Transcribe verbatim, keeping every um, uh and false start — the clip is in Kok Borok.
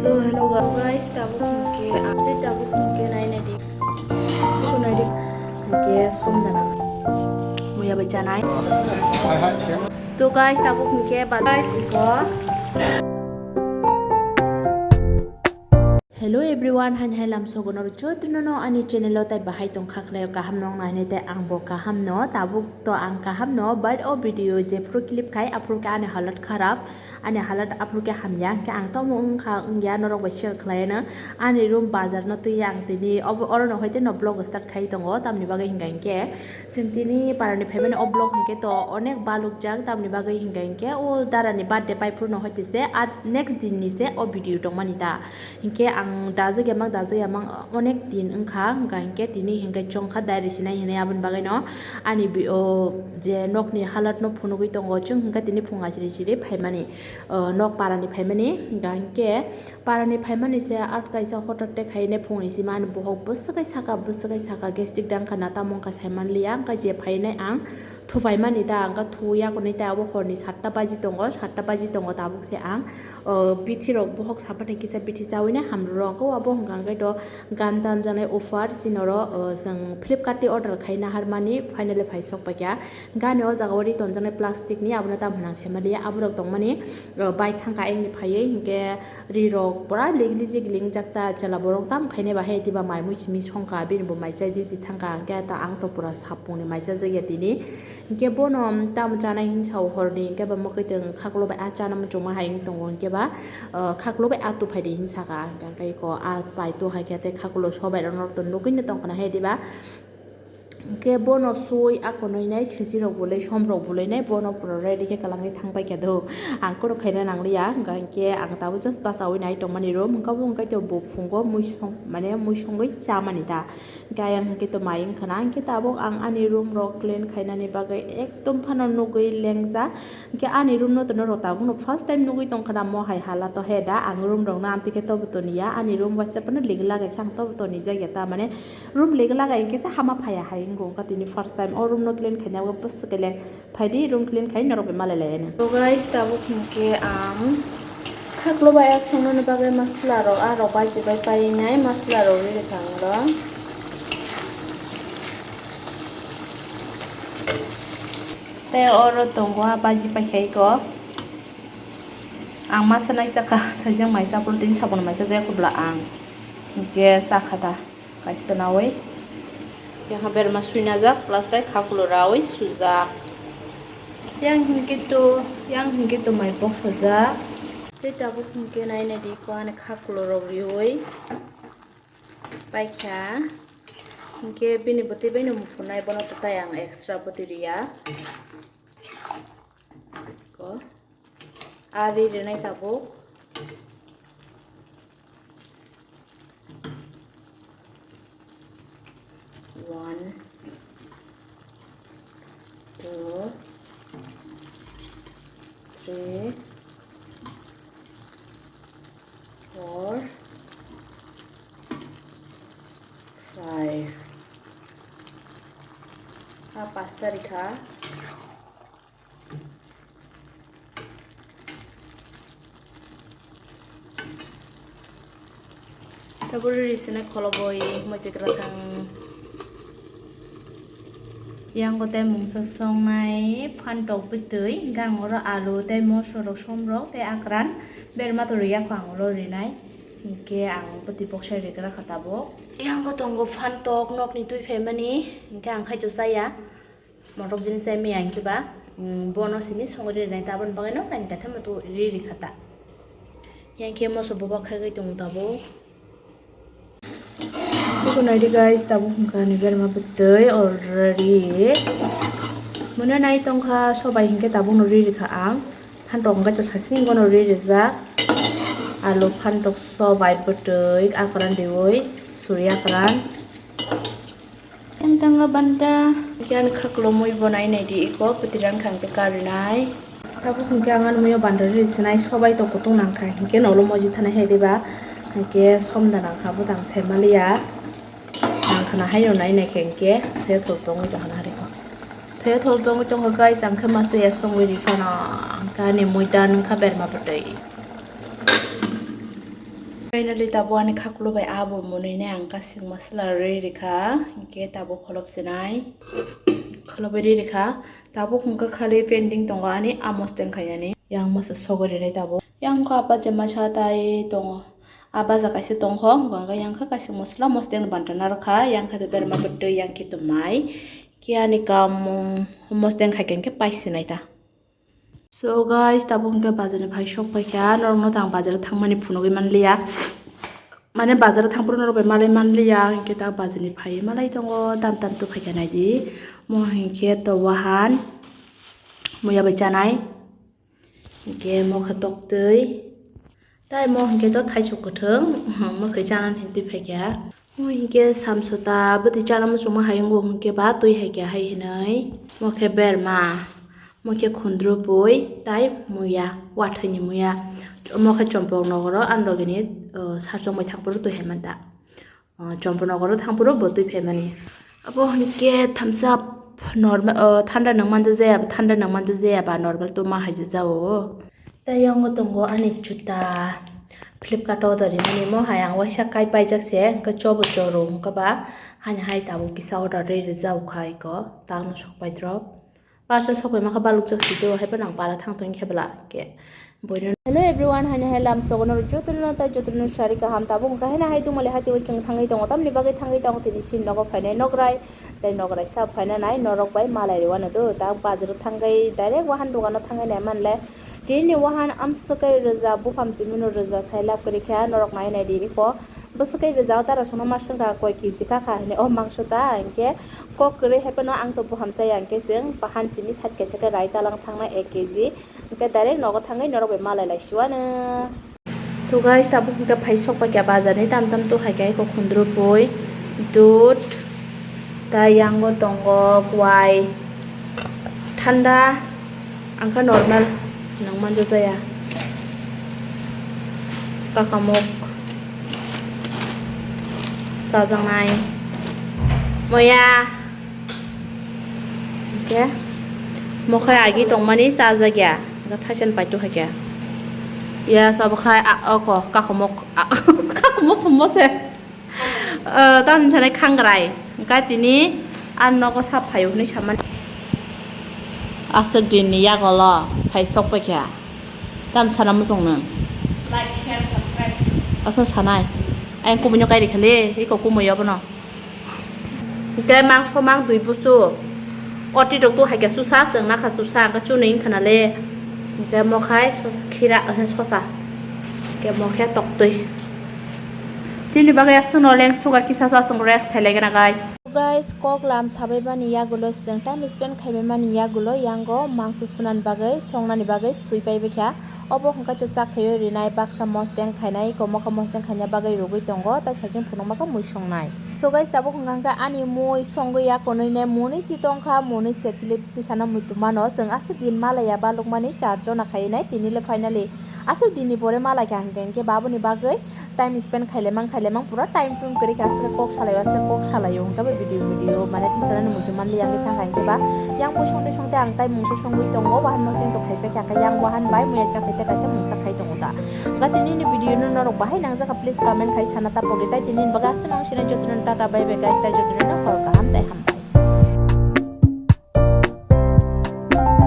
So, hello guys, tabuk hwnkhe, update tabuk hwnkhe nainai di. Tabuk naidi hwnkhe som dana. Muya bai chanai. To guys, tabuk hwnkhe ba guys iko. Hello everyone, hain hai lam sogono jotono no ani channel o tai bahai tong kha khlaio kaham no wng nai hinwi tai ang bo kaham no, tabuk to ang kaham no, but o video jephru clip khai aphuru khe ani halat kharap. Ani halat aphuru khe hamya, hwnkhe ang tamo wngkha wngya norok bai share khlaiano. Ani room bazar no twi ang tini obo, orono hoite no vlog start khai tongo, tamni bagwi hwnkha hinkhe chwng tini parani phaimani o vlog hinkhe to onek balukjak, tamni bagwi hwnkha hinkhe o darani birthday paiphuru no hoite se a next din ni se o video tongmani ta. Hinkhe ang dajak yamang, dajak yamang onek din wngkha, hwnkha hinkhe tini hinkhe chongkha diary sinai hinwi aboni bagwi no ani bi-, o je nokni halat no phunugwi tongo chwng, hwnkha tini phung achiri chiri phaimani. O, nok parani phaimani, hwnkha hinkhe parani phaimani se art kaisa hotok te khaine phungni sima ani bohok bwswk kai saka, bwswk kai saka, gastric dang kha na tamo wngkha saimanliya, hwnkha je phainai ang thupaimani ta, hwnkha thu yakurni ta abo horni satta baji tongo, satta baji tongo tabuk se ang, o, bithi rok bohok sabathai kisa bithi chawi nai hamrwrok, o abo hwnkha hwnkhe to gan tamjaknai offer chini oro, o, chwng Flipkart ni order khai naharmani finally phai sok paikha. Gani o jaga o ri tonjaknai plastic ni, abono tamo hwnang saimanliya, aborok tongmani, o, bai thangkha ayang ni phaiwi, hinkhe ri rok pura ligli jigli wngjak ta, chwla borok tamo khainai ba hai diba mai mui simi songkha, bini bo mai chai duty thangkha, hinkhe ta ang to pura sapung ni mai chajak ya tini, hinkhe bono tamo chanai hinsa o horni, hinkhe ba mwkhwtwng khaklo bai a chana muchungma hai wng tongo, hinkhe ba, o, khaklo bai a tuphai di hinsakha, hinkhe ko a pai tu hai khe tei khaklo sobai rok norok to nugwi no tongkha na hai diba. Hwnkhe bono sui akonwi nai sijirok bolai somrok bolai nai bono pura ready khe kwlangwi thangbai khe do. Ang koro khaina nangliya, hwnkha hinkhe ang tabuk just bachawi nai tongmani room, hwnkha bo hwnkhe to bo phungo muisong, mane muisongwi chamani ta. Hwnkhe ayang hwnkhe to mai wngkha na, hwnkhe tabuk ang ani room rok clean khainani bagwi ekdom phano nugwi lengjak. Hwnkhe ani room no to norok tabukno first time nugwi tongkha na, mo hai hala to he da, ang room rokno amtwi khe tobo toniya, ani room waisa phano ligwi lagai khe ang tobo tonijak ya ta, mane room ligwi lagai hinkhe se hama phaiya hai wngkha tini first time o room no clean khaina o bwswk khe le phaidi room clean khai norok bai malai lai ano. So guys, tabuk hinkhe ang khaklo bai a songnani bagwi masla rok, a rok bai je bai painai masla rok riri kha ang oro. Tei oro tongo a baji paikha iko. Ang masa naisakha, thaijak mai chaplo tini sabono mai chajak kubla ang. Hinkhe chakha ta kaisa nawi. Yang berma suinajak, plus tei khakulo rawi sujak. Yang hinkhe to, yang hinkhe to mai boksajak. Tei tabuk hinkhe nai nai di ko ani khakulo rok riwi. Paikha. Hinkhe bini bwtwi baino muphunai bono to tai ang extra bwtwi riya. Ko. Ari rinai tabuk. One, two, three, four, five. Ha, pasta rikha. Tabuk riri sini kholo boi moichik rathang. Yang tei mungsa songnai phantok bwtwi, gang oro alu tei moso rok, som rok tei akran berma to riya kho ang ulo rinai. Hinkhe ang bwtwi boksai rigra kha tabuk. Yang tongo phantok nokni twi phaimani, hinkhe ang khai to chaya. Motok jini chai maya hinkhe ba, mm, bono simi songwi rinai ta, aboni bagwi no kainwi ta thangma tu ri ri kha ta. Yang khe moso boba khagwi tongo tabuk. Iko naidi guys, tabuk hwnkha ani berma bwtwi already. Mwnwi nai tongkha sobai hinkhe tabukno ri ri kha ang. Phantok hwnkhe to sasing bono ri rijak. Alu phantok sobai bwtwi akran riwi suri akran. Tang tanga banta. Yan khaklomwi bo nai nai di iko, pwtwi rang khang tei karinai. Tabuk hwnkhe ang ani muiyo banta riri sinai, sobai to kutung nang kha, hinkhe nolo moji thanai hai diba, hinkhe som da nang kha, bwtang sai maliya. Nang khna hai rw nai nai khe hinkhe, thaya thol tongwi tong kha na hari ko. Thaya thol tongwi tong kha guys, ang khe masa ya songwi ri phano, hinkhe ani mui da nung kha berma bwtwi. Finally, tabuk ani khaklo bai abo mwnwi ne ang kasing masala rwi rikha, hinkhe tabuk kholop sinai, kholobai rwi rikha. Tabuk hwnkhe khali pending tongo ani a mosteng khainani. Yang masa sogwi rinai tabuk. Yang kha apa je masa tai tongo. A baja kaisa tongkho, hwnkhe yang kha kaisa masala mosteng ni banta narwkha, yang kha berma bwtwi yang khe tongmai. Khe ani kamung mosteng khaikhe paisi nai ta. So guys, tabuk hwnkhe bazar ni phai sok paikha, norokno tang bazar thangmani phunugwi manliya. Mane bazar thangphuru norok bai malai manliya, hinkhe ta bazar ni phai malai tongo, tam tam tu phaikha naidi. Mo hinkhe to wahan, muya bai chanai. Hinkhe mo khe toktwi. Tai mo hinkhe to thaichuk kwthwng, mo khe chanani hintwi phaikha. Mo hinkhe samsota bwtwi chana muchungma hai wngo hinkhe ba twi hai khe hai hinwi. Mo khe berma, mo khe khundru pui, tai muya, wathaini muya. Mo khe chompok nogoro ani logini, uh, sar chongbai thangphuru twi hai manta. Uh, chompok nogoro thangphuru bo twi phaimani. Abo hinkhe thamsa normal, uh, thanda nang manja jaya, thanda nang manja jaya ba normal tuma hai jao. Tei yango tongo ani juta Flipkart o order rimani, mo hai ang waisa kai paijak se, hwnkhe chobo choro hwnkhe ba, hani hai tabuk kisa order rwi rijak kha iko, tamo sok pai drop. Parcel sok pai ma kha baluk jak si do, hai phano ang para thang tong khe bwla hwnkhe boino. Hello everyone, hani hai lam sogo norok jotono tai jotono sari kaham tabuk hwnkhe haino hai tongmali hai twi chwng thangwi tongo, tamni bagwi thangwi tong tini sin nogo phainai nograi. Tei nograi sa phaina nai norok bai malai rwano do, ta bazar thangwi direct wahan dogano thangwi nai manle. Tini wahan amswk kai rwja, bupham chimino rwja sai lab kwrwi kha, norok nai nai di iko. Bwswk kai rwja o tara songno ma swngkha koi kg kha kha hwnwi, o mangso ta hinkhe kok kwrwi hai phano ang to bupham chaya hinkhe chwng bahan chimi sat kaisa khe rai talang thangnai ek kg, hinkhe direct nogo thangwi norok bai malai lai siwano. To guys, tabuk hwnkhe phai sok paikha bazar ni tam tam tu hai khe eko khundru pui, dud, tai yango tongo kwai, thanda, angkhe normal nang manjak jaya, kakamuk chajaknai, moya. Hingke, mo khe agi tongmani chajakya, hingke thaisani paito haikhe. Ya, sabo khai, a, oko, kakomok, a, kakomok phumo se. O, tamni sanai khangrai. Hingke tini, a nogo sap phaio hinui samani. Aswk dinni yagulo phai sok paikha. Tam sana muchung nwng. Like, share, subscribe. Asa sanai. Ayang kubuino kairi khali, iko kumui abono. Hingke mangso mang dui busu. Oti rok tu haikhe susa, chwng nakha susa, hingke chunui wngkha nale. Hingke mokhai sos-, khira, eh, sosa. Hingke mokhe toktwi. Chini bagwi aswkno lengsuga kisa sa chwng rest khailai gana, guys. Guys, kok lam sabai mani yagulo, chwng time spend khaibai mani yagulo, yango mangso sunani bagwi, songnani bagwi sui paibai kha. Obo hwnkhe to chak khaio rinai baksa mosteng khainai, iko mokha mosteng khaina bagwi rwgwi tongo, tai saichung phunukma khe mui songnai. So guys, tabuk hwnkha khe ani mui songwi ya konwi ne, mwnwi si tongkha, mwnwi se clip tisano muitu mano, chwng aswk din malaya balukmani char jona khainai, tini le finally aswk dinni pore malaikha hwnkhe, hwnkhe baboni bagwi time spend khailemang khailemang pura time tum kwrwi kha, aswk kok salaio, aswk kok salaio, hwnkhe bo video video mane tisano muitu manli yang thangkha, hwnkhe ba yang bui songte songte ang tai mungsa songwi tongo, wahan mosing to khai. Kha yang wahan bai muya chakhaite kaisa mungsa khai tongo ta. Ga tini ni video no norok bahai nangjakha, please comment khai sana ta pori tai tini ni baga aswk nang sina jotono tata bye bye guys, tai jotono hor kaham tai ham.